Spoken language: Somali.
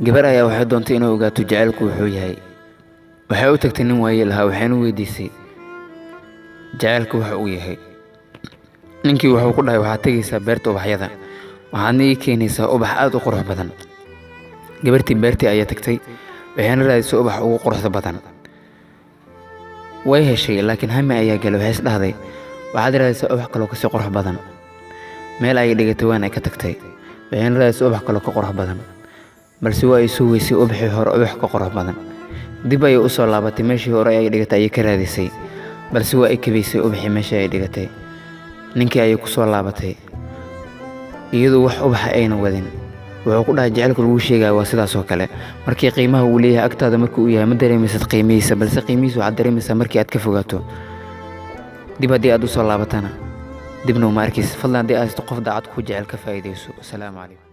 Gabar ayaa waxay doontay inay ogaato jacaylku wuxuu yahay. Waxay u tagtay nin waayeel ahaa, waxayna weydiisay jacaylka waxa uu yahay. Ninkii wuxuu ku dhahay, "Waxaad tegaysaa beerta ubaxyada, waxaadna ii keenaysaa ubax aad u qurux badan." Gabartii beertii ayaa tagtay, waxayna raadisay ubax ugu quruxda badan. Way heshay, laakiin hami ayaa galay. Waxay is dhahday, "Waxaad raadisay ubax kaloo kasii qurux badan." Meel ayay dhigatay, waana ay ka tagtay. Waxayna raadisay ubax kaloo ka qurux badan, balse waa ay soo weysay ubaxii hore ubax ka qurux badan. Dib ayay u soo laabatay, meeshii hore ay dhigatay ayay ka raadisay, balse waa ay kabaysay ubaxii meeshii ay dhigatay. Ninkii ayay ku soo laabatay iyadoo wax ubaxa ayna wadin. Wuxuu ku dhahay, "Jacaylka lagu sheegaya waa sidaas oo kale. Markii qiimaha uu leeyahay agtaada markii uu yahay, ma dareemaysad qiimihiisa, balse qiimihiisa waxaad dareemaysaa markii aad ka fogaato. Dib haddii aad u soo laabatana, dibna uma arkaysid." Fadlan, haddii aad haysto qof daacad ku jecel, ka faa'iidayso. Asalaamu calaykum.